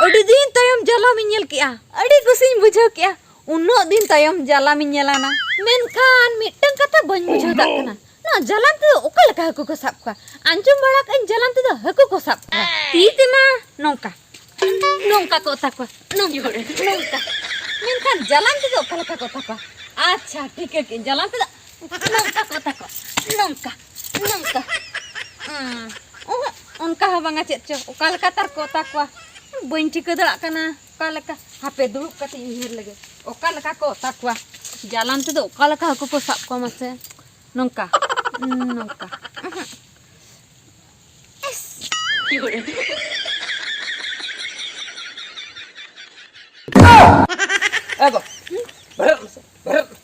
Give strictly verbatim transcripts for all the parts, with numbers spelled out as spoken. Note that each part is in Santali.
ᱟᱹᱰᱤ ᱫᱤᱱ ᱛᱟᱭᱚᱢ ᱡᱟᱞᱟᱢᱤᱧ ᱧᱮᱞ ᱠᱮᱜᱼᱟ, ᱟᱹᱰᱤ ᱠᱩᱥᱤᱧ ᱵᱩᱡᱷᱟᱹᱣ ᱠᱮᱜᱼᱟ᱾ ᱩᱱᱟᱹᱜ ᱫᱤᱱ ᱛᱟᱭᱚᱢ ᱡᱟᱞᱟᱢᱤᱧ ᱧᱮᱞᱟᱱᱟ, ᱢᱮᱱᱠᱷᱟᱱ ᱢᱤᱫᱴᱟᱝ ᱠᱟᱛᱷᱟ ᱵᱟᱹᱧ ᱵᱩᱡᱷᱟᱹᱣ ᱫᱟᱲᱮᱭᱟᱜ ᱠᱟᱱᱟ, ᱱᱚᱣᱟ ᱡᱟᱞᱟᱢ ᱛᱮᱫᱚ ᱚᱠᱟ ᱞᱮᱠᱟ ᱦᱟᱹᱠᱩ ᱠᱚ ᱥᱟᱵ ᱠᱚᱣᱟ? ᱟᱸᱡᱚᱢ ᱵᱟᱲᱟ ᱠᱟᱜ ᱟᱹᱧ ᱡᱟᱞᱟᱢ ᱛᱮᱫᱚ ᱦᱟᱹᱠᱩ ᱠᱚ ᱥᱟᱵ ᱠᱚᱣᱟ ᱛᱤ ᱛᱮᱢᱟ᱾ ᱱᱚᱝᱠᱟ, ᱱᱚᱝᱠᱟ ᱠᱚ ᱚᱛᱟ ᱠᱚᱣᱟ, ᱱᱚᱝᱠᱟ, ᱱᱚᱝᱠᱟ᱾ ᱢᱮᱱᱠᱷᱟᱱ ᱡᱟᱞᱟᱢ ᱛᱮᱫᱚ ᱚᱠᱟ ᱞᱮᱠᱟ ᱠᱚ ᱚᱛᱟ ᱠᱚᱣᱟ? ᱟᱪᱪᱷᱟ, ᱴᱷᱤᱠᱟᱹ ᱠᱮᱜᱼᱟᱹᱧ, ᱡᱟᱞᱟᱢ ᱛᱮᱫᱚ ᱱᱚᱝᱠᱟ ᱠᱚ ᱚᱛᱟ ᱠᱚᱣᱟ, ᱱᱚᱝᱠᱟ, ᱱᱚᱝᱠᱟ᱾ ᱩᱸ, ᱚᱦᱚᱸ, ᱚᱱᱠᱟ ᱦᱚᱸ ᱵᱟᱝᱟ, ᱪᱮᱫ ᱪᱚ, ᱚᱠᱟ ᱞᱮᱠᱟ ᱛᱟᱨ ᱠᱚ ᱚᱛᱟ ᱠᱚᱣᱟ? ᱵᱟᱹᱧ ᱴᱷᱤᱠᱟᱹ ᱫᱟᱲᱮᱭᱟᱜ ᱠᱟᱱᱟ ᱚᱠᱟ ᱞᱮᱠᱟ᱾ ᱦᱟᱯᱮ, ᱫᱩᱲᱩᱵ ᱠᱟᱛᱮ ᱤᱧ ᱩᱭᱦᱟᱹᱨ ᱞᱮᱜᱮ, ᱚᱠᱟ ᱞᱮᱠᱟ ᱠᱚ ᱚᱛᱟ ᱠᱚᱣᱟ? ᱡᱟᱞᱟᱢ ᱛᱮᱫᱚ ᱚᱠᱟ ᱞᱮᱠᱟ ᱦᱟᱹᱠᱩ ᱠᱚ ᱥᱟᱵ ᱠᱚᱣᱟ ᱢᱟᱥᱮ? ᱱᱚᱝᱠᱟ, ᱩᱸ, ᱱᱚᱝᱠᱟ᱾ ᱩᱸᱦᱩᱸ᱾ ᱮ ᱜᱚ, ᱵᱮᱨᱮᱫ ᱢᱮᱥᱮ, ᱵᱮᱨᱮᱫ ᱢᱮᱥᱮ᱾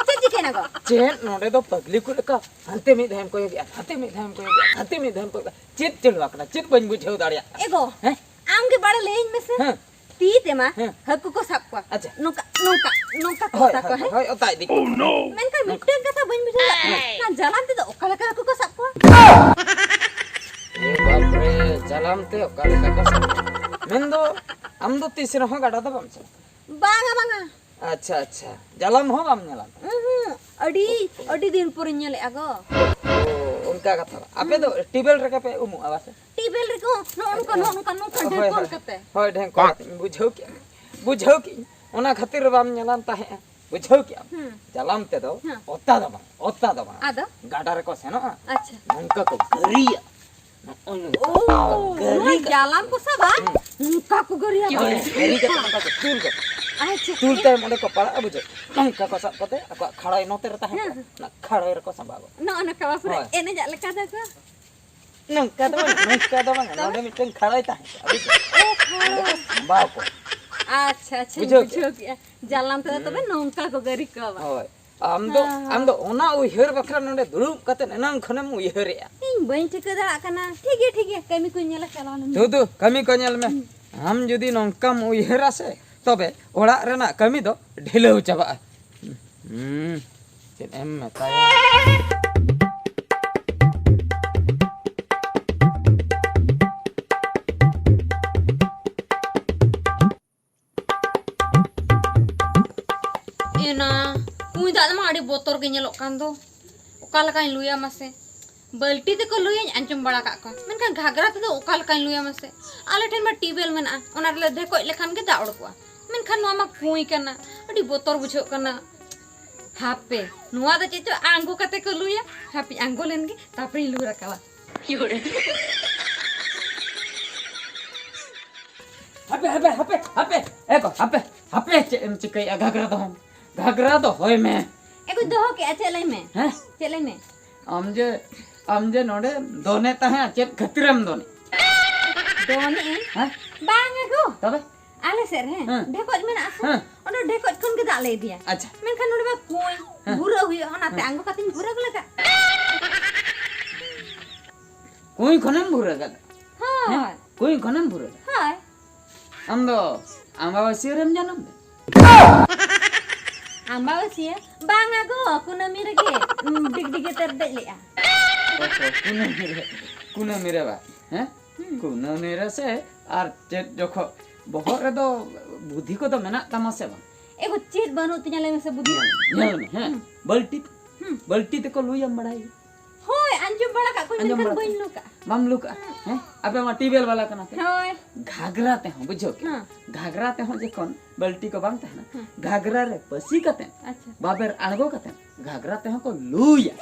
ᱪᱮᱫ ᱪᱤᱠᱟᱹᱭᱮᱱᱟ ᱜᱚ? ᱪᱮᱫ ᱱᱚᱰᱮ ᱫᱚ ᱯᱟᱜᱽᱞᱤ ᱠᱚ ᱞᱮᱠᱟ ᱦᱟᱱᱛᱮ ᱢᱤᱫ ᱫᱷᱟᱣᱮᱢ ᱠᱚᱭᱚᱜᱮᱜᱼᱟ, ᱱᱟᱛᱮ ᱢᱤᱫ ᱫᱷᱟᱣᱮᱢ ᱠᱚᱭᱚᱜᱮᱜᱼᱟ, ᱱᱟᱛᱮ ᱢᱤᱫ ᱫᱷᱟᱣᱮᱢ ᱠᱚᱭᱚᱜᱮᱜᱼᱟ? ᱪᱮᱫ ᱪᱟᱹᱞᱩ ᱟᱠᱟᱱᱟ? ᱪᱮᱫ ᱵᱟᱹᱧ ᱵᱩᱡᱷᱟᱹᱣ ᱫᱟᱲᱮᱭᱟᱜ ᱠᱟᱱᱟ? ᱮ ᱜᱚ, ᱦᱮᱸ? ᱟᱢ ᱜᱮ ᱵᱟᱲᱮ ᱞᱟᱹᱭᱟᱹᱧ ᱢᱮᱥᱮ᱾ ᱦᱮᱸ᱾ ᱛᱤ ᱛᱮᱢᱟ ᱦᱮᱸ᱾ ᱦᱟᱹᱠᱩ ᱠᱚ ᱥᱟᱵ ᱠᱚᱣᱟ᱾ ᱟᱪᱪᱷᱟ᱾ ᱱᱚᱝᱠᱟ, ᱱᱚᱝᱠᱟ, ᱱᱚᱝᱠᱟ ᱠᱚ ᱦᱳᱭ, ᱚᱛᱟ ᱦᱳᱭ, ᱠᱚᱣᱟ, ᱦᱳᱭ, ᱦᱮᱸ? ᱦᱳᱭ, ᱚᱛᱟ ᱤᱫᱤ ᱠᱚ᱾ ᱢᱮᱱᱠᱷᱟᱱ ᱢᱤᱫᱴᱟᱝ ᱠᱟᱛᱷᱟ ᱵᱟᱹᱧ ᱵᱩᱡᱷᱟᱹᱣ ᱫᱟᱲᱮᱭᱟᱜ ᱠᱟᱱᱟ, ᱚᱱᱟ ᱡᱟᱞᱟᱢ ᱛᱮᱫᱚ ᱚᱠᱟ ᱞᱮᱠᱟ ᱦᱟᱹᱠᱩ ᱠᱚ ᱥᱟᱵ ᱠᱚᱣᱟ? ᱮ ᱵᱟᱯ ᱨᱮ, ᱡᱟᱞᱟᱢ ᱛᱮ ᱚᱠᱟ ᱞᱮᱠᱟ ᱠᱚ ᱥᱟᱵ ᱠᱚᱣᱟ? ᱢᱮᱱᱫᱚ ᱟᱢ ᱫᱚ ᱛᱤᱥ ᱨᱮᱦᱚᱸ ᱜᱟᱰᱟ ᱫᱚ ᱵᱟᱢ ᱪᱟᱞᱟᱜᱼᱟ? ᱵᱟᱝᱟ, ᱵᱟᱝᱟ᱾ ᱟᱪᱪᱷᱟ, ᱟᱪᱪᱷᱟ, ᱡᱟᱞᱟᱢ ᱦᱚᱸ ᱵᱟᱢ ᱧᱮᱞᱟ? ᱩᱦᱩᱸ, ᱟᱹᱰᱤ, ᱟᱹᱰᱤ ᱫᱤᱱ ᱯᱚᱨᱮᱧ ᱧᱮᱞᱮᱫᱼᱟ ᱜᱚ᱾ ᱚ, ᱚᱱᱠᱟ ᱠᱟᱛᱷᱟ ᱵᱟᱝ᱾ ᱟᱯᱮ ᱫᱚ ᱴᱤᱭᱩᱵᱽᱣᱮᱞ ᱨᱮᱜᱮ ᱯᱮ ᱩᱢᱩᱜᱼᱟ ᱵᱟᱥᱮ? ᱴᱤᱭᱩᱵᱽᱣᱮᱞ ᱨᱮᱠᱚ ᱱᱚᱜᱼᱚ ᱱᱚᱝᱠᱟ, ᱱᱚᱜᱼᱚ ᱱᱚᱝᱠᱟ, ᱱᱚᱝᱠᱟ ᱦᱳᱭ, ᱰᱷᱮᱨ ᱠᱚᱞ ᱦᱳᱭ, ᱠᱟᱛᱮ᱾ ᱦᱳᱭ, ᱰᱷᱮᱨ ᱠᱚᱞ ᱠᱟᱛᱮ᱾ ᱵᱩᱡᱷᱟᱹᱣ ᱠᱮᱜᱼᱟ, ᱵᱩᱡᱷᱟᱹᱣ ᱠᱮᱜᱼᱟ᱾ ᱚᱱᱟ ᱠᱷᱟᱹᱛᱤᱨ ᱵᱟᱢ ᱧᱮᱞᱟᱱ ᱛᱟᱦᱮᱸᱜᱼᱟ᱾ ᱵᱩᱡᱷᱟᱹᱣ ᱠᱮᱜᱼᱟᱢ? ᱦᱩᱸ᱾ ᱡᱟᱞᱟᱢ ᱛᱮᱫᱚ ᱦᱮᱸ᱾ ᱚᱛᱟ ᱫᱚ ᱵᱟᱝ, ᱚᱛᱟ ᱫᱚ ᱵᱟᱝ᱾ ᱟᱫᱚ? ᱜᱟᱰᱟ ᱨᱮᱠᱚ ᱥᱮᱱᱚᱜᱼᱟ᱾ ᱟᱪᱪᱷᱟ᱾ ᱱᱚᱝᱠᱟ ᱠᱚ ᱜᱟᱹᱨᱤᱭᱟ᱾ ᱱᱚᱜᱼᱚ ᱱᱚᱝᱠᱟ᱾ ᱳ, ᱜᱟᱹᱨᱤ ᱱᱚᱣᱟ ᱠᱟᱛᱮ᱾ ᱡᱟᱞᱟᱢ ᱠᱚ ᱥᱟᱵᱟ? ᱦᱩᱸ᱾ ᱱᱚᱝᱠᱟ ᱠᱚ ᱜᱟᱹᱨᱤᱭᱟ ᱠᱚ᱾ ᱦᱳᱭ, ᱜᱟᱹᱨᱤ ᱠᱟᱛᱮ ᱱᱚᱝᱠᱟ ᱠᱚ ᱛᱩᱞ ᱠᱚ᱾ ᱟᱪᱪᱷᱟ᱾ ᱛᱩᱞ ᱛᱟᱭᱚᱢ ᱚᱸᱰᱮ ᱠᱚ ᱯᱟᱲᱟᱜᱼᱟ, ᱵᱩᱡᱷᱟᱹᱣ᱾ ᱱᱚᱝᱠᱟ ᱠᱚ ᱥᱟᱵ ᱠᱟᱛᱮ ᱟᱠᱚᱣᱟᱜ ᱠᱷᱟᱲᱚᱭ ᱱᱚᱛᱮ ᱨᱮ ᱛᱟᱦᱮᱸ ᱦᱮᱸ᱾ ᱠᱚᱜᱼᱟ᱾ ᱚᱱᱟ ᱠᱷᱟᱲᱚᱭ ᱨᱮᱠᱚ ᱥᱟᱸᱵᱟᱣ ᱜᱚᱫ᱾ ᱱᱚᱜᱼᱚ ᱱᱚᱝᱠᱟ ᱵᱟᱯᱮ ᱦᱳᱭ᱾ ᱮᱱᱮᱡᱟᱜ ᱞᱮᱠᱟ ᱫᱚ ᱠᱚ᱾ ᱱᱚᱝᱠᱟ ᱫᱚ ᱵᱟᱝ, ᱱᱚᱝᱠᱟ ᱫᱚ ᱵᱟᱝ᱾ ᱛᱚ? ᱱᱚᱰᱮ ᱢᱤᱫᱴᱮᱱ ᱠᱷᱟᱲᱚᱭ ᱛᱟᱦᱮᱸ ᱠᱚᱜᱼᱟ, ᱵᱩᱡᱷᱟᱹᱣ? ᱚ, ᱠᱷᱟᱲᱚᱭ᱾ ᱚᱸᱰᱮ ᱠᱚ ᱥᱟᱸᱵᱟᱣ ᱠᱚᱣᱟ᱾ ᱟᱪᱪᱷᱟ, ᱟᱪᱪᱷᱟ, ᱵᱩᱡᱷᱟᱹᱣ ᱵᱩᱡᱷᱟᱹᱣ ᱠᱮᱜᱼᱟ᱾ ᱡᱟᱞᱟᱢ ᱛᱮᱫᱚ ᱛᱚᱵᱮ ᱦᱩᱸ᱾ ᱱᱚᱝᱠᱟ ᱠᱚ ᱜᱟᱹᱨᱤ ᱠᱚᱣᱟ ᱵᱟᱝ? ᱦᱳᱭ᱾ ᱟᱢ ᱫᱚ, ᱦᱮᱸ, ᱦᱮᱸ᱾ ᱟᱢ ᱫᱚ ᱚᱱᱟ ᱩᱭᱦᱟᱹᱨ ᱵᱟᱠᱷᱨᱟ ᱱᱚᱰᱮ ᱫᱩᱲᱩᱵ ᱠᱟᱛᱮ ᱮᱱᱟᱝ ᱠᱷᱚᱱᱮᱢ ᱩᱭᱦᱟᱹᱨᱮᱜᱼᱟ᱾ ᱤᱧ ᱵᱟᱹᱧ ᱴᱷᱤᱠᱟᱹ ᱫᱟᱲᱮᱭᱟᱜ ᱠᱟᱱᱟ᱾ ᱴᱷᱤᱠ ᱜᱮᱭᱟ, ᱴᱷᱤᱠ ᱜᱮᱭᱟ, ᱠᱟᱹᱢᱤ ᱠᱚᱧ ᱧᱮᱞᱟ, ᱪᱟᱞᱟᱣ ᱞᱮᱱ ᱜᱮ᱾ ᱛᱩᱫᱩ, ᱠᱟᱹᱢᱤ ᱠᱚ ᱧᱮᱞ ᱢᱮ᱾ ᱦᱩᱸ᱾ ᱟᱢ ᱡᱩᱫᱤ ᱱᱚᱝᱠᱟᱢ ᱩᱭᱦᱟᱹᱨᱟ ᱥᱮ, ᱛᱚᱵᱮ ᱚᱲᱟᱜ ᱨᱮᱱᱟᱜ ᱠᱟᱹᱢᱤ ᱫᱚ ᱰᱷᱤᱞᱟᱹᱣ ᱪᱟᱵᱟᱜᱼᱟ᱾ ᱦᱩᱸ, ᱪᱮᱫ ᱮᱢ ᱢᱮᱛᱟᱭᱟ? ᱮᱱᱟ, ᱠᱩᱸᱧ ᱫᱟᱜ ᱢᱟ ᱟᱹᱰᱤ ᱵᱚᱛᱚᱨ ᱜᱮ ᱧᱮᱞᱚᱜ ᱠᱟᱱ ᱫᱚ᱾ ᱚᱠᱟ ᱞᱮᱠᱟᱧ ᱞᱩᱭᱟ ᱢᱟᱥᱮ? ᱵᱟᱹᱞᱴᱤ ᱛᱮᱠᱚ ᱞᱩᱭᱟᱧ ᱟᱸᱡᱚᱢ ᱵᱟᱲᱟ ᱠᱟᱜ ᱠᱚᱣᱟ, ᱢᱮᱱᱠᱷᱟᱱ ᱜᱷᱟᱜᱽᱨᱟ ᱛᱮᱫᱚ ᱚᱠᱟ ᱞᱮᱠᱟᱧ ᱞᱩᱭᱟ ᱢᱟᱥᱮ? ᱟᱞᱮ ᱴᱷᱮᱱ ᱢᱟ ᱴᱤᱭᱩᱵᱽᱣᱮᱞ ᱢᱮᱱᱟᱜᱼᱟ, ᱚᱱᱟ ᱨᱮᱞᱮ ᱰᱷᱮᱠᱚᱡ ᱞᱮᱠᱷᱟᱱ ᱜᱮ ᱫᱟᱜ ᱚᱰᱚᱠᱚᱜᱼᱟ, ᱢᱮᱱᱠᱷᱟᱱ ᱱᱚᱣᱟ ᱢᱟ ᱠᱩᱸᱭ ᱠᱟᱱᱟ, ᱟᱹᱰᱤ ᱵᱚᱛᱚᱨ ᱵᱩᱡᱷᱟᱹᱜ ᱠᱟᱱᱟ᱾ ᱦᱟᱯᱮ, ᱱᱚᱣᱟ ᱫᱚ ᱪᱮᱫ ᱪᱚ ᱟᱬᱜᱚ ᱠᱟᱛᱮ ᱠᱚ ᱞᱩᱭᱟ, ᱦᱟᱯᱮ ᱟᱬᱜᱚ ᱞᱮᱱ ᱜᱮ, ᱛᱟᱨᱯᱚᱨᱮᱧ ᱞᱩ ᱨᱟᱠᱟᱵᱟ᱾ ᱦᱟᱯᱮ, ᱦᱟᱯᱮ, ᱦᱟᱯᱮ, ᱦᱟᱯᱮ, ᱮ ᱜᱚ, ᱦᱟᱯᱮ, ᱦᱟᱯᱮ, ᱪᱮᱫ ᱮᱢ ᱪᱤᱠᱟᱹᱭᱮᱜᱼᱟ? ᱜᱷᱟᱜᱽᱨᱟ ᱫᱚᱦᱚ, ᱜᱷᱟᱜᱽᱨᱟ ᱫᱚᱦᱚᱭ ᱢᱮ᱾ ᱮ ᱜᱚ, ᱫᱚᱦᱚ ᱠᱮᱜᱼᱟ, ᱪᱮᱫ ᱞᱟᱹᱭ ᱢᱮ? ᱦᱮᱸ? ᱪᱮᱫ ᱞᱟᱹᱭ ᱢᱮ? ᱟᱢ ᱡᱮ, ᱟᱢ ᱡᱮ ᱱᱚᱰᱮ ᱫᱚᱱᱮ ᱛᱟᱦᱮᱸᱜᱼᱟ, ᱪᱮᱫ ᱠᱷᱟᱹᱛᱤᱨᱮᱢ ᱫᱚᱱᱮ? ᱫᱚᱱᱮᱜ ᱟᱹᱧ? ᱦᱮᱸ? ᱵᱟᱝᱟ ᱜᱚ᱾ ᱛᱚᱵᱮ? ᱟᱞᱮ ᱥᱮᱫ ᱨᱮ ᱦᱮᱸ᱾ ᱰᱷᱮᱠᱚᱡ ᱢᱮᱱᱟᱜᱼᱟ ᱥᱮ? ᱦᱮᱸ᱾ ᱚᱸᱰᱮ ᱰᱷᱮᱠᱚᱡ ᱠᱷᱚᱱ ᱜᱮ ᱫᱟᱜ ᱞᱮ ᱤᱫᱤᱭᱟ᱾ ᱟᱪᱪᱷᱟ᱾ ᱢᱮᱱᱠᱷᱟᱱ ᱱᱚᱰᱮ ᱢᱟ ᱠᱩᱸᱭ, ᱦᱮᱸ᱾ ᱵᱷᱩᱨᱟᱹᱜ ᱦᱩᱭᱩᱜᱼᱟ, ᱚᱱᱟᱛᱮ ᱦᱮᱸ᱾ ᱟᱬᱜᱚ ᱠᱟᱛᱮᱧ ᱵᱷᱩᱨᱟᱹᱜ ᱞᱟᱜᱟᱜ᱾ ᱠᱩᱸᱭ ᱠᱷᱚᱱᱮᱢ ᱵᱷᱩᱨᱟᱹᱜ ᱠᱟᱫᱟ? ᱦᱳᱭ᱾ ᱦᱮᱸ? ᱠᱩᱸᱭ ᱠᱷᱚᱱᱮᱢ ᱵᱷᱩᱨᱟᱹᱜ? ᱦᱳᱭ᱾ ᱟᱢ ᱫᱚ ᱟᱢᱵᱟᱵᱟᱹᱥᱭᱟᱹ ᱨᱮᱢ ᱡᱟᱱᱟᱢ ᱞᱮᱱᱟ? ᱟᱢᱵᱟᱵᱟᱹᱥᱭᱟᱹ? ᱵᱟᱝᱟ ᱜᱚ, ᱠᱩᱱᱟᱹᱢᱤ ᱨᱮᱜᱮ, ᱩᱸ, ᱰᱤᱜᱽᱰᱤᱜᱮ ᱛᱮᱨᱫᱮᱡ ᱞᱮᱜᱼᱟ᱾ ᱚ, ᱠᱩᱱᱟᱹᱢᱤ ᱨᱮ, ᱠᱩᱱᱟᱹᱢᱤ ᱨᱮ ᱵᱟ, ᱦᱮᱸ? ᱦᱩᱸ᱾ ᱠᱩᱱᱟᱹᱢᱤ ᱨᱮ ᱥᱮ ᱟᱨ ᱪᱮᱫ ᱡᱚᱠᱷᱚᱱ ᱵᱚᱦᱚᱜ ᱨᱮᱫᱚ ᱵᱩᱫᱷᱤ ᱠᱚᱫᱚ ᱢᱮᱱᱟᱜ ᱛᱟᱢᱟ ᱥᱮ ᱵᱟᱝ? ᱮ ᱜᱚ, ᱪᱮᱫ ᱵᱟᱹᱱᱩᱜ ᱛᱤᱧᱟ ᱞᱟᱹᱭ ᱢᱮᱥᱮ ᱵᱩᱫᱷᱤ? ᱧᱮᱞ ᱢᱮ, ᱧᱮᱞ ᱢᱮ, ᱦᱮᱸ? ᱦᱩᱸ᱾ ᱵᱟᱹᱞᱴᱤ, ᱦᱩᱸ᱾ ᱵᱟᱹᱞᱴᱤ ᱛᱮᱠᱚ ᱞᱩᱭᱟᱢ ᱵᱟᱲᱟᱭ? ᱦᱳᱭ, ᱟᱸᱡᱚᱢ ᱵᱟᱲᱟ ᱠᱟᱜ ᱠᱚᱣᱟᱧ, ᱟᱸᱡᱚᱢ ᱢᱮᱱᱠᱷᱟᱱ ᱵᱟᱲᱟ ᱵᱟᱹᱧ ᱠᱟᱜ ᱞᱩ ᱠᱟᱜᱼᱟ᱾ ᱵᱟᱢ ᱞᱩ ᱠᱟᱜᱼᱟ? ᱦᱩᱸ᱾ ᱦᱮᱸ? ᱟᱯᱮ ᱢᱟ ᱴᱤᱭᱩᱵᱽᱣᱮᱞ ᱵᱟᱞᱟ ᱠᱟᱱᱟ ᱯᱮ᱾ ᱦᱳᱭ᱾ ᱜᱷᱟᱜᱽᱨᱟ ᱛᱮᱦᱚᱸ, ᱵᱩᱡᱷᱟᱹᱣ ᱠᱮᱜᱼᱟ? ᱦᱮᱸ᱾ ᱜᱷᱟᱜᱽᱨᱟ ᱛᱮᱦᱚᱸ ᱡᱚᱠᱷᱚᱱ ᱵᱟᱹᱞᱴᱤ ᱠᱚ ᱵᱟᱝ ᱛᱟᱦᱮᱱᱟ, ᱦᱮᱸ᱾ ᱜᱷᱟᱜᱽᱨᱟ ᱨᱮ ᱯᱟᱹᱥᱤ ᱠᱟᱛᱮ, ᱟᱪᱪᱷᱟ᱾ ᱵᱟᱵᱮᱨ ᱟᱬᱜᱚ ᱠᱟᱛᱮ, ᱜᱷᱟᱜᱽᱨᱟ ᱛᱮᱦᱚᱸ ᱠᱚ ᱞᱩᱭᱟ᱾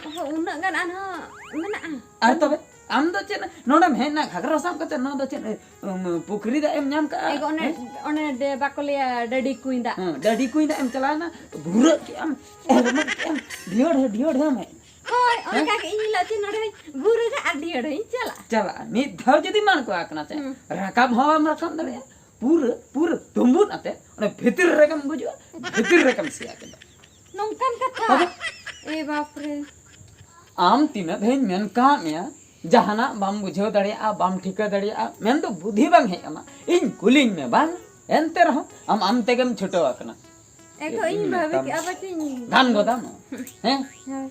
ᱚᱦᱚ, ᱩᱱᱟᱹᱜ ᱜᱟᱱ ᱟᱨᱦᱚᱸ ᱢᱮᱱᱟᱜᱼᱟ? ᱟᱨ ᱛᱚᱵᱮ? ᱟᱢ ᱫᱚ ᱪᱮᱫ ᱱᱚᱰᱮᱢ ᱦᱮᱡ ᱮᱱᱟ, ᱜᱷᱟᱜᱽᱨᱟ ᱥᱟᱵ ᱠᱟᱛᱮ, ᱱᱚᱣᱟ ᱫᱚ ᱪᱮᱫ, ᱩᱢ, ᱯᱩᱠᱷᱨᱤ ᱫᱟᱜ ᱮᱢ ᱧᱟᱢ ᱠᱟᱜᱼᱟ? ᱮ ᱜᱚ, ᱚᱱᱮ, ᱦᱮᱸ? ᱚᱱᱮ ᱰᱮ-, ᱵᱟᱠᱚ ᱞᱟᱹᱭᱟ ᱰᱟᱹᱰᱤ ᱠᱩᱸᱭ ᱫᱟᱜ? ᱦᱮᱸ, ᱰᱟᱹᱰᱤ ᱠᱩᱸᱭ ᱫᱟᱜ ᱮᱢ ᱪᱟᱞᱟᱣ ᱮᱱᱟ, ᱵᱷᱩᱨᱟᱹᱜ ᱠᱮᱜ ᱟᱢ, ᱦᱮᱨᱢᱮᱫ ᱠᱮᱜ ᱟᱢ, ᱰᱷᱤᱭᱚᱲ ᱦᱮ-, ᱰᱷᱤᱭᱚᱲ ᱦᱮᱢ ᱦᱮᱡ ᱮᱱᱟ᱾ ᱦᱳᱭ, ᱦᱮᱸ? ᱚᱱᱠᱟ ᱜᱮ ᱤᱧ ᱦᱤᱞᱳᱜ ᱪᱮᱫ ᱱᱚᱰᱮ ᱦᱚᱸᱧ ᱵᱷᱩᱨᱟᱹᱜᱟ ᱟᱨ ᱰᱷᱤᱭᱚᱲ ᱦᱚᱸᱧ ᱪᱟᱞᱟᱜᱼᱟ᱾ ᱪᱟᱞᱟᱜᱼᱟ᱾ ᱢᱤᱫ ᱫᱷᱟᱣ ᱡᱩᱫᱤ ᱢᱟᱲᱠᱚ ᱟᱠᱟᱱᱟ ᱥᱮ, ᱦᱩᱸ᱾ ᱨᱟᱠᱟᱵ ᱦᱚᱸ ᱵᱟᱢ ᱨᱟᱠᱟᱵ ᱫᱟᱲᱮᱭᱟᱜᱼᱟ᱾ ᱯᱩᱨᱟᱹ, ᱯᱩᱨᱟᱹ ᱛᱩᱢᱵᱩᱫ ᱟᱛᱮ ᱚᱱᱮ ᱵᱷᱤᱛᱤᱨ ᱨᱮᱜᱮᱢ ᱜᱩᱡᱩᱜᱼᱟ, ᱵᱷᱤᱛᱤᱨ ᱨᱮᱜᱮᱢ ᱥᱮᱭᱟ ᱠᱮᱫᱟ᱾ ᱱᱚᱝᱠᱟᱱ ᱠᱟᱛᱷᱟ? ᱛᱚᱵᱮ? ᱮ ᱵᱟᱯ ᱨᱮ᱾ ᱟᱢ ᱛᱤᱱᱟᱹᱜ ᱫᱷᱟᱣᱤᱧ ᱢᱮᱱ ᱠᱟᱜ ᱢᱮᱭᱟ, ᱡᱟᱦᱟᱱᱟᱜ ᱵᱟᱢ ᱵᱩᱡᱷᱟᱹᱣ ᱫᱟᱲᱮᱭᱟᱜᱼᱟ, ᱵᱟᱢ ᱴᱷᱤᱠᱟᱹ ᱫᱟᱲᱮᱭᱟᱜᱼᱟ, ᱢᱮᱱᱫᱚ ᱵᱩᱫᱷᱤ ᱵᱟᱝ ᱦᱮᱡ ᱟᱢᱟ᱾ ᱤᱧ ᱠᱩᱞᱤᱧ ᱢᱮ, ᱵᱟᱝ? ᱮᱱᱛᱮ ᱨᱮᱦᱚᱸ ᱟᱢ ᱟᱢ ᱛᱮᱜᱮᱢ ᱪᱷᱩᱴᱟᱹᱣ ᱟᱠᱟᱱᱟ᱾ ᱮ ᱜᱚ, ᱤᱧ ᱤᱧ ᱵᱷᱟᱵᱤ ᱢᱮᱛᱟᱢ ᱠᱮᱜᱼᱟ ᱯᱟᱪᱮᱧ ᱜᱟᱱ ᱜᱚᱫᱟᱢ, ᱦᱮᱸ? ᱦᱳᱭ᱾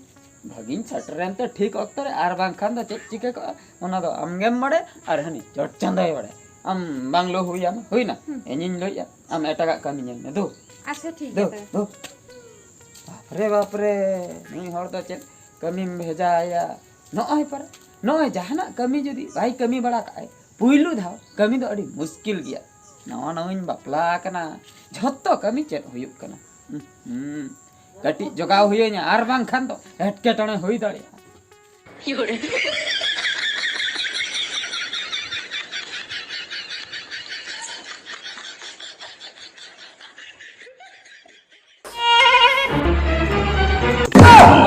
ᱵᱷᱟᱹᱜᱤᱧ ᱥᱮᱴᱮᱨᱮᱱ ᱛᱮ ᱴᱷᱤᱠ ᱚᱠᱛᱚ ᱨᱮ, ᱟᱨ ᱵᱟᱝᱠᱷᱟᱱ ᱫᱚ ᱪᱮᱫ ᱪᱤᱠᱟᱹ ᱠᱚᱜᱼᱟ, ᱚᱱᱟ ᱫᱚ ᱟᱢᱜᱮᱢ ᱵᱟᱲᱟᱭᱟ ᱟᱨ ᱦᱟᱹᱱᱤ ᱪᱚᱴ ᱪᱟᱸᱫᱚᱭ ᱵᱟᱲᱟᱭᱟ᱾ ᱟᱢ ᱵᱟᱝ ᱞᱳ ᱦᱩᱭᱟᱢᱟ, ᱦᱩᱭᱱᱟ? ᱦᱩᱸ᱾ ᱤᱧᱤᱧ ᱞᱳᱭᱮᱫᱼᱟ, ᱟᱢ ᱮᱴᱟᱜᱟᱜ ᱠᱟᱹᱢᱤ ᱧᱮᱞ ᱢᱮ, ᱫᱩ᱾ ᱟᱪᱪᱷᱟ, ᱴᱷᱤᱠ ᱫᱩ, ᱜᱮᱭᱟ ᱛᱚᱵᱮ᱾ ᱫᱩ᱾ ᱵᱟᱯᱨᱮ, ᱵᱟᱯᱨᱮ, ᱱᱩᱭ ᱦᱚᱲ ᱫᱚ ᱪᱮᱫ ᱠᱟᱹᱢᱤᱢ ᱵᱷᱮᱡᱟᱭᱟ? ᱱᱚᱜᱼᱚᱭ ᱯᱟᱨᱟ, ᱱᱚᱜᱼᱚᱭ ᱡᱟᱦᱟᱱᱟᱜ ᱠᱟᱹᱢᱤ ᱡᱩᱫᱤ ᱵᱟᱭ ᱠᱟᱹᱢᱤ ᱵᱟᱲᱟ ᱠᱟᱜᱼᱟᱭ, ᱯᱩᱭᱞᱩ ᱫᱷᱟᱣ ᱠᱟᱹᱢᱤ ᱫᱚ ᱟᱹᱰᱤ ᱢᱩᱥᱠᱤᱞ ᱜᱮᱭᱟ᱾ ᱱᱟᱣᱟ ᱱᱟᱣᱟᱧ ᱵᱟᱯᱞᱟ ᱟᱠᱟᱱᱟ, ᱡᱷᱚᱛᱚ ᱠᱟᱹᱢᱤ ᱪᱮᱫ ᱦᱩᱭᱩᱜ ᱠᱟᱱᱟ᱾ ᱦᱩᱸ, ᱦᱩᱸ᱾ ᱠᱟᱹᱴᱤᱡ ᱡᱚᱜᱟᱣ ᱦᱩᱭᱟᱹᱧᱟ, ᱟᱨ ᱵᱟᱝᱠᱷᱟᱱ ᱫᱚ ᱮᱴᱠᱮᱴᱚᱬᱮ ᱦᱩᱭ ᱫᱟᱲᱮᱭᱟᱜᱼᱟ᱾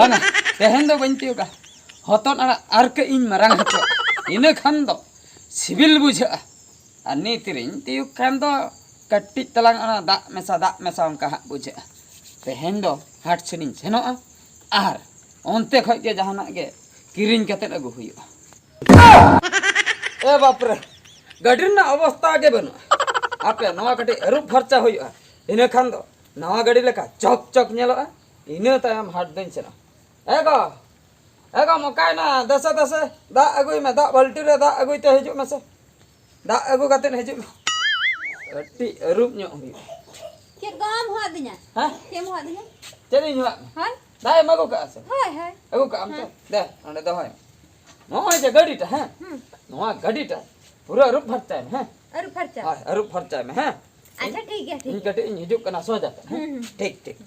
ᱵᱟᱝᱟ, ᱛᱮᱦᱮᱧ ᱫᱚ ᱵᱟᱹᱧ ᱛᱤᱭᱳᱜᱟ᱾ ᱦᱚᱛᱚᱫ ᱟᱲᱟᱜ ᱟᱨ ᱠᱟᱹᱡ ᱤᱧ ᱢᱟᱨᱟᱝ ᱦᱚᱪᱚᱜᱼᱟ, ᱤᱱᱟᱹ ᱠᱷᱟᱱ ᱫᱚ ᱥᱤᱵᱤᱞ ᱵᱩᱡᱷᱟᱹᱜᱼᱟ᱾ ᱟᱨ ᱱᱤᱛ ᱨᱤᱧ ᱛᱤᱭᱳᱜ ᱠᱷᱟᱱ ᱫᱚ ᱠᱟᱹᱴᱤᱡ ᱛᱟᱞᱟᱝ ᱚᱱᱟ ᱫᱟᱜ ᱢᱮᱥᱟ, ᱫᱟᱜ ᱢᱮᱥᱟ ᱚᱱᱠᱟ ᱦᱟᱸᱜ ᱵᱩᱡᱷᱟᱹᱜᱼᱟ᱾ ᱛᱮᱦᱮᱧ ᱫᱚ ᱦᱟᱴ ᱥᱮᱱᱤᱧ ᱥᱮᱱᱚᱜᱼᱟ ᱟᱨ ᱚᱱᱛᱮ ᱠᱷᱚᱡ ᱜᱮ ᱡᱟᱦᱟᱱᱟᱜ ᱜᱮ ᱠᱤᱨᱤᱧ ᱠᱟᱛᱮᱫ ᱟᱹᱜᱩ ᱦᱩᱭᱩᱜᱼᱟ᱾ ᱮ ᱵᱟᱯᱨᱮ, ᱜᱟᱹᱰᱤ ᱨᱮᱱᱟᱜ ᱚᱵᱚᱥᱛᱟ ᱜᱮ ᱵᱟᱹᱱᱩᱜᱼᱟ᱾ ᱟᱯᱮ ᱱᱚᱣᱟ ᱠᱟᱹᱴᱤᱡ ᱟᱹᱨᱩᱵ ᱯᱷᱟᱨᱪᱟ ᱦᱩᱭᱩᱜᱼᱟ, ᱤᱱᱟᱹ ᱠᱷᱟᱱ ᱫᱚ ᱱᱟᱣᱟ ᱜᱟᱹᱰᱤ ᱞᱮᱠᱟ ᱪᱚᱠ ᱪᱚᱠ ᱧᱮᱞᱚᱜᱼᱟ᱾ ᱤᱱᱟᱹ ᱛᱟᱭᱚᱢ ᱦᱟᱴ ᱫᱚᱧ ᱥᱮᱱᱚᱜᱼᱟ᱾ ᱮ ᱜᱚ, ᱮ ᱜᱚ, ᱢᱚᱠᱟᱭᱱᱟ, ᱫᱮᱥᱮ ᱫᱮᱥᱮ ᱫᱟᱜ ᱟᱹᱜᱩᱭ ᱢᱮ, ᱫᱟᱜ ᱵᱟᱹᱞᱴᱤ ᱨᱮ ᱫᱟᱜ ᱟᱹᱜᱩᱭ ᱛᱮ ᱦᱤᱡᱩᱜ ᱢᱮᱥᱮ᱾ ᱫᱟᱜ ᱟᱹᱜᱩ ᱠᱟᱛᱮᱫ ᱦᱤᱡᱩᱜ ᱢᱮ᱾ ᱠᱟᱹᱴᱤᱡ ᱟᱹᱨᱩᱵ ᱧᱚᱜ ᱦᱩᱭᱩᱜᱼᱟ᱾ ᱪᱮᱫ ᱜᱚ ᱟᱢ ᱦᱚᱦᱚ ᱟᱹᱫᱤᱧᱟ? ᱦᱮᱸ? ᱪᱮᱫ ᱮᱢ ᱦᱚᱦᱚ ᱟᱹᱫᱤᱧᱟ? ᱪᱮᱫ ᱤᱧ ᱦᱚᱦᱚ ᱟᱫ ᱢᱮ? ᱦᱳᱭ᱾ ᱫᱟᱜ ᱮᱢ ᱟᱹᱜᱩ ᱠᱟᱜᱼᱟ ᱥᱮ? ᱦᱳᱭ, ᱦᱳᱭ᱾ ᱟᱹᱜᱩ ᱠᱟᱜ ᱟᱢ ᱛᱚ? ᱦᱮᱸ᱾ ᱫᱮ, ᱱᱚᱰᱮ ᱫᱚᱦᱚᱭ ᱢᱮ᱾ ᱱᱚᱜᱼᱚᱭ ᱡᱮ ᱜᱟᱹᱰᱤᱴᱟ, ᱦᱮᱸ? ᱦᱩᱸ᱾ ᱱᱚᱣᱟ ᱜᱟᱹᱰᱤᱴᱟ ᱯᱩᱨᱟᱹ ᱟᱹᱨᱩᱵ ᱯᱷᱟᱨᱪᱟᱭ ᱢᱮ, ᱦᱮᱸ? ᱟᱹᱨᱩᱵ ᱯᱷᱟᱨᱪᱟ᱾ ᱦᱳᱭ, ᱟᱹᱨᱩᱵ ᱯᱷᱟᱨᱪᱟᱭ ᱢᱮ, ᱦᱮᱸ? ᱟᱪᱪᱷᱟ, ᱴᱷᱤᱠ ᱜᱮᱭᱟ, ᱴᱷᱤᱠ ᱤᱧ ᱜᱮᱭᱟ᱾ ᱠᱟᱹᱴᱤᱡ ᱤᱧ ᱦᱤᱡᱩᱜ ᱠᱟᱱᱟ ᱥᱚᱡᱟ ᱛᱮ, ᱦᱮᱸ? ᱦᱩᱸ, ᱦᱩᱸ᱾ ᱴᱷᱤᱠ, ᱴᱷᱤᱠ᱾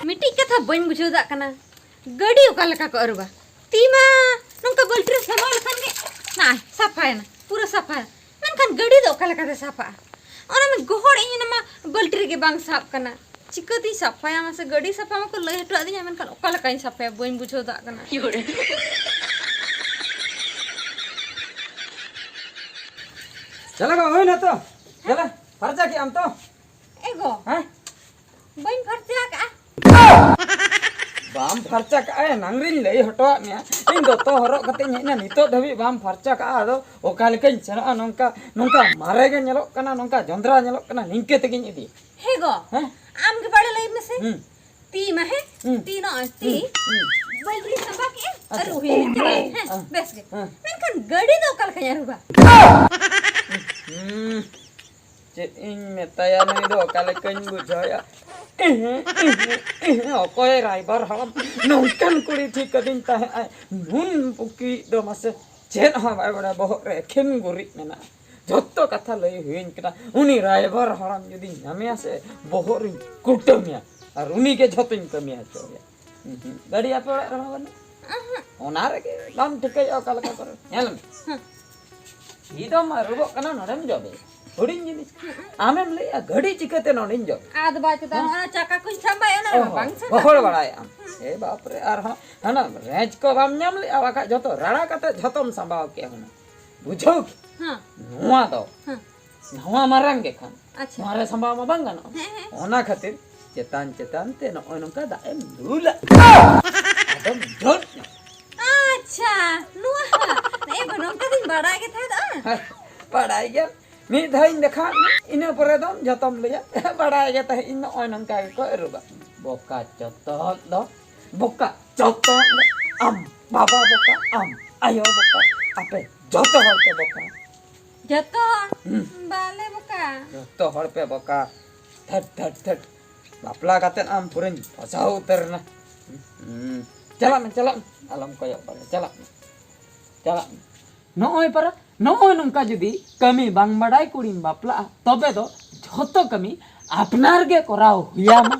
ᱢᱤᱫᱴᱤᱡ ᱠᱟᱛᱷᱟ ᱵᱟᱹᱧ ᱵᱩᱡᱷᱟᱹᱣ ᱫᱟᱲᱮᱭᱟᱜ ᱠᱟᱱᱟ, ᱜᱟᱹᱰᱤ ᱚᱠᱟ ᱞᱮᱠᱟ ᱠᱚ ᱟᱹᱨᱩᱵᱟ? ᱛᱤ ᱢᱟ ᱱᱚᱝᱠᱟ ᱵᱟᱹᱞᱴᱤ ᱨᱮ ᱥᱟᱢᱵᱟᱣ ᱞᱮᱠᱷᱟᱱ ᱜᱮ ᱱᱚᱜᱼᱚᱭ ᱥᱟᱯᱷᱟᱭᱮᱱᱟ, ᱯᱩᱨᱟᱹ ᱥᱟᱯᱷᱟᱭᱮᱱᱟ᱾ ᱢᱮᱱᱠᱷᱟᱱ ᱜᱟᱹᱰᱤ ᱫᱚ ᱚᱠᱟ ᱞᱮᱠᱟᱛᱮ ᱥᱟᱯᱷᱟᱜᱼᱟ? ᱚᱱᱟ ᱢᱟ ᱜᱚᱦᱚᱲ ᱤᱧ, ᱚᱱᱟ ᱢᱟ ᱵᱟᱹᱞᱴᱤ ᱨᱮᱜᱮ ᱵᱟᱝ ᱥᱟᱵ ᱠᱟᱱᱟ᱾ ᱪᱤᱠᱟᱹᱛᱤᱧ ᱥᱟᱯᱷᱟᱭᱟ ᱢᱟᱥᱮ? ᱜᱟᱹᱰᱤ ᱥᱟᱯᱷᱟ ᱢᱟᱠᱚ ᱞᱟᱹᱭ ᱦᱚᱴᱚ ᱟᱹᱫᱤᱧᱟ, ᱢᱮᱱᱠᱷᱟᱱ ᱚᱠᱟ ᱞᱮᱠᱟᱧ ᱥᱟᱯᱷᱟᱭᱟ ᱵᱟᱹᱧ ᱵᱩᱡᱷᱟᱹᱣ ᱫᱟᱲᱮᱭᱟᱜ ᱠᱟᱱᱟ᱾ ᱪᱟᱞᱟᱜ ᱢᱮ, ᱦᱩᱭᱱᱟ ᱛᱚ? ᱪᱟᱞᱟᱜ, ᱯᱷᱟᱨᱪᱟ ᱠᱮᱜ ᱟᱢ ᱛᱚ? ᱮ ᱜᱚ, ᱦᱮᱸ? ᱵᱟᱹᱧ ᱯᱷᱟᱨᱪᱟ ᱟᱠᱟᱜᱼᱟ᱾ ᱵᱟᱢ ᱯᱷᱟᱨᱪᱟ ᱠᱟᱜᱼᱟ, ᱮᱱᱟᱝ ᱨᱤᱧ ᱞᱟᱹᱭ ᱦᱚᱴᱚᱣᱟᱫ ᱢᱮᱭᱟ᱾ ᱤᱧ ᱫᱚᱛᱚ ᱦᱚᱨᱚᱜ ᱠᱟᱛᱮᱧ ᱦᱮᱡ ᱮᱱᱟ, ᱱᱤᱛᱚᱜ ᱫᱷᱟᱹᱵᱤᱡ ᱵᱟᱢ ᱯᱷᱟᱨᱪᱟ ᱠᱟᱜᱼᱟ᱾ ᱟᱫᱚ ᱚᱠᱟ ᱞᱮᱠᱟᱧ ᱥᱮᱱᱚᱜᱼᱟ? ᱱᱚᱝᱠᱟ, ᱱᱚᱝᱠᱟ ᱢᱟᱨᱮ ᱜᱮ ᱧᱮᱞᱚᱜ ᱠᱟᱱᱟ, ᱱᱚᱝᱠᱟ ᱡᱚᱸᱫᱽᱨᱟ ᱧᱮᱞᱚᱜ ᱠᱟᱱᱟ, ᱱᱤᱝᱠᱟᱹ ᱛᱮᱜᱮᱧ ᱤᱫᱤᱭᱟ᱾ ᱦᱮ ᱜᱚ, ᱦᱮᱸ? ᱟᱢ ᱜᱮ ᱵᱟᱲᱮ ᱞᱟᱹᱭ ᱢᱮᱥᱮ᱾ ᱦᱩᱸ᱾ ᱛᱤ ᱢᱟ ᱦᱮᱸ, ᱦᱩᱸ᱾ ᱛᱤ ᱱᱚᱜᱼᱚᱭ, ᱛᱤ᱾ ᱦᱩᱸ, ᱦᱩᱸ᱾ ᱵᱟᱹᱞᱤᱧ ᱥᱟᱵᱟ ᱠᱮᱜᱼᱟ, ᱟᱪᱪᱷᱟ᱾ ᱟᱹᱨᱩᱵ ᱦᱩᱭ ᱞᱮᱱ ᱛᱟᱞᱟᱝ᱾ ᱦᱮᱸ, ᱦᱮᱸ᱾ ᱵᱮᱥ ᱜᱮ᱾ ᱦᱮᱸ᱾ ᱢᱮᱱᱠᱷᱟᱱ ᱜᱟᱹᱰᱤ ᱫᱚ ᱚᱠᱟ ᱞᱮᱠᱟᱧ ᱟᱹᱨᱩᱵᱟ? ᱦᱩᱸ᱾ ᱪᱮᱫ ᱤᱧ ᱢᱮᱛᱟᱭᱟ, ᱱᱩᱭ ᱫᱚ ᱚᱠᱟ ᱞᱮᱠᱟᱧ ᱵᱩᱡᱷᱟᱹᱣᱭᱟ? ᱮᱦᱮᱸ, ᱮᱦᱮᱸ, ᱮᱦᱮᱸ, ᱚᱠᱚᱭ ᱨᱟᱭᱵᱟᱨ ᱦᱟᱲᱟᱢ ᱱᱚᱝᱠᱟᱱ ᱠᱩᱲᱤ ᱴᱷᱤᱠ ᱠᱟᱹᱫᱤᱧ ᱛᱟᱦᱮᱸᱜ ᱟᱭ? ᱱᱩᱱ ᱵᱩᱠᱤ ᱫᱚ ᱢᱟᱥᱮ ᱪᱮᱫ ᱦᱚᱸ ᱵᱟᱭ ᱵᱟᱲᱟᱭᱟ, ᱵᱚᱦᱚᱜ ᱨᱮ ᱮᱠᱷᱮᱱ ᱜᱩᱨᱤᱡ ᱢᱮᱱᱟᱜᱼᱟ᱾ ᱡᱷᱚᱛᱚ ᱠᱟᱛᱷᱟ ᱞᱟᱹᱭ ᱦᱩᱭᱟᱹᱧ ᱠᱟᱱᱟ, ᱩᱱᱤ ᱨᱟᱭᱵᱟᱨ ᱦᱟᱲᱟᱢ ᱡᱩᱫᱤᱧ ᱧᱟᱢᱮᱭᱟ ᱥᱮ, ᱵᱚᱦᱚᱜ ᱨᱤᱧ ᱠᱩᱴᱟᱹᱢᱮᱭᱟ ᱟᱨ ᱩᱱᱤ ᱜᱮ ᱡᱷᱚᱛᱚᱧ ᱠᱟᱹᱢᱤ ᱦᱚᱪᱚᱭᱟ᱾ ᱩᱸᱦᱩᱸ, ᱜᱟᱹᱰᱤ ᱟᱯᱮ ᱚᱲᱟᱜ ᱨᱮᱦᱚᱸ ᱵᱟᱹᱱᱩᱜ᱾ ᱚᱱᱟ ᱨᱮᱜᱮ ᱵᱟᱢ ᱴᱷᱤᱠᱟᱹᱭᱮᱫᱼᱟ ᱚᱠᱟ ᱞᱮᱠᱟ ᱠᱚᱨᱮ᱾ ᱧᱮᱞ ᱢᱮ᱾ ᱦᱮᱸ᱾ ᱛᱤ ᱫᱚᱢ ᱟᱹᱨᱩᱵᱚᱜ ᱠᱟᱱᱟ, ᱱᱚᱰᱮᱢ ᱡᱚᱵᱮ᱾ ᱦᱩᱰᱤᱧ ᱡᱤᱱᱤᱥ᱾ ᱟᱢᱮᱢ ᱞᱟᱹᱭᱮᱫᱼᱟ ᱜᱟᱹᱰᱤ ᱪᱤᱠᱟᱹᱛᱮ ᱱᱚᱰᱮᱧ ᱡᱚᱵᱮ? ᱟᱫᱚ ᱵᱟᱭ ᱪᱮᱛᱟᱱ, ᱦᱮᱸ? ᱚᱱᱟ ᱪᱟᱠᱟ ᱠᱚᱧ ᱥᱟᱢᱵᱟᱭᱟ, ᱚᱱᱟ ᱚ, ᱵᱟᱝ ᱥᱟᱢᱵᱟᱭᱟ᱾ ᱜᱚᱦᱚᱲ ᱵᱟᱲᱟᱭᱮᱫ ᱟᱢ᱾ ᱦᱮᱸ᱾ ᱮ ᱵᱟᱯ ᱨᱮ, ᱟᱨᱦᱚᱸ ᱦᱟᱱᱟ ᱨᱮᱸᱡᱽ ᱠᱚ ᱵᱟᱢ ᱧᱟᱢ ᱞᱮᱫᱼᱟ, ᱵᱟᱠᱷᱟᱡ ᱡᱷᱚᱛᱚ ᱨᱟᱲᱟ ᱠᱟᱛᱮ ᱡᱷᱚᱛᱚᱢ ᱥᱟᱢᱵᱟᱣ ᱠᱮᱭᱟ ᱦᱩᱱᱟᱹᱝ᱾ ᱵᱩᱡᱷᱟᱹᱣ ᱠᱮ? ᱦᱮᱸ᱾ ᱱᱚᱣᱟ ᱫᱚ, ᱦᱮᱸ᱾ ᱱᱚᱣᱟ ᱢᱟᱨᱟᱝ ᱜᱮ ᱠᱷᱟᱱ᱾ ᱟᱪᱪᱷᱟ᱾ ᱱᱚᱣᱟ ᱨᱮ ᱥᱟᱢᱵᱟᱣ ᱢᱟ ᱵᱟᱝ ᱜᱟᱱᱚᱜᱼᱟ᱾ ᱦᱮᱸ, ᱦᱮᱸ᱾ ᱚᱱᱟ ᱠᱷᱟᱹᱛᱤᱨ ᱪᱮᱛᱟᱱ ᱪᱮᱛᱟᱱ ᱛᱮ ᱱᱚᱜᱼᱚᱭ ᱱᱚᱝᱠᱟ ᱫᱟᱜ ᱮᱢ ᱫᱩᱞᱟ᱾ ᱟᱫᱚᱢ ᱡᱚᱫ ᱧᱚᱜ᱾ ᱟᱪᱪᱷᱟ, ᱱᱚᱣᱟ ᱦᱚᱸ᱾ ᱮ ᱜᱚ, ᱱᱚᱝᱠᱟ ᱫᱚᱧ ᱵᱟᱲᱟᱭ ᱜᱮ ᱛᱟᱦᱮᱸᱫ᱾ ᱦᱮᱸ, ᱵᱟᱲᱟᱭ ᱜᱮᱭᱟᱢ᱾ ᱢᱤᱫ ᱫᱷᱟᱣ ᱤᱧ ᱫᱮᱠᱷᱟᱣᱟᱫ ᱢᱮ, ᱤᱱᱟᱹ ᱯᱚᱨᱮ ᱫᱚᱢ ᱡᱚᱛᱚᱢ ᱞᱟᱹᱭᱟ᱾ ᱵᱟᱲᱟᱭ ᱜᱮ ᱛᱟᱦᱮᱸᱫ ᱤᱧ ᱱᱚᱜᱼᱚᱭ ᱱᱚᱝᱠᱟ ᱜᱮᱠᱚ ᱟᱹᱨᱩᱵᱟ᱾ ᱵᱚᱠᱟ ᱪᱚᱛᱚᱫ ᱫᱚ, ᱵᱚᱠᱟ ᱪᱚᱛᱚᱫ ᱫᱚ᱾ ᱟᱢ ᱵᱟᱵᱟ ᱵᱚᱠᱟ, ᱟᱢ ᱟᱭᱳ ᱵᱚᱠᱟ, ᱟᱯᱮ ᱡᱚᱛᱚ ᱦᱚᱲ ᱯᱮ ᱵᱚᱠᱟ᱾ ᱡᱚᱛᱚ ᱦᱚᱲ? ᱦᱩᱸ᱾ ᱵᱟᱞᱮ ᱵᱚᱠᱟ᱾ ᱡᱚᱛᱚ ᱦᱚᱲ ᱯᱮ ᱵᱚᱠᱟ᱾ ᱛᱷᱟᱹᱴ, ᱛᱷᱟᱹᱴ, ᱛᱷᱟᱹᱴ᱾ ᱵᱟᱯᱞᱟ ᱠᱟᱛᱮᱫ ᱟᱢ ᱯᱩᱨᱟᱹᱧ ᱯᱷᱟᱥᱟᱣ ᱩᱛᱟᱹᱨ ᱮᱱᱟ᱾ ᱦᱩᱸ᱾ ᱪᱟᱞᱟᱜ ᱢᱮ, ᱪᱟᱞᱟᱜ ᱢᱮ᱾ ᱟᱞᱚᱢ ᱠᱚᱭᱚᱜ ᱵᱟᱲᱟᱭᱟ᱾ ᱪᱟᱞᱟᱜ ᱢᱮ᱾ ᱪᱟᱞᱟᱜ ᱢᱮ᱾ ᱱᱚᱜᱼᱚᱭ ᱯᱟᱨᱟ, ᱱᱚᱜᱼᱚᱭ ᱱᱚᱝᱠᱟ ᱡᱩᱫᱤ ᱠᱟᱹᱢᱤ ᱵᱟᱝ ᱵᱟᱰᱟᱭ ᱠᱩᱲᱤᱢ ᱵᱟᱯᱞᱟᱜᱼᱟ, ᱛᱚᱵᱮ ᱫᱚ ᱡᱷᱚᱛᱚ ᱠᱟᱹᱢᱤ ᱟᱯᱱᱟᱨ ᱜᱮ ᱠᱚᱨᱟᱣ ᱦᱩᱭᱟᱢᱟ᱾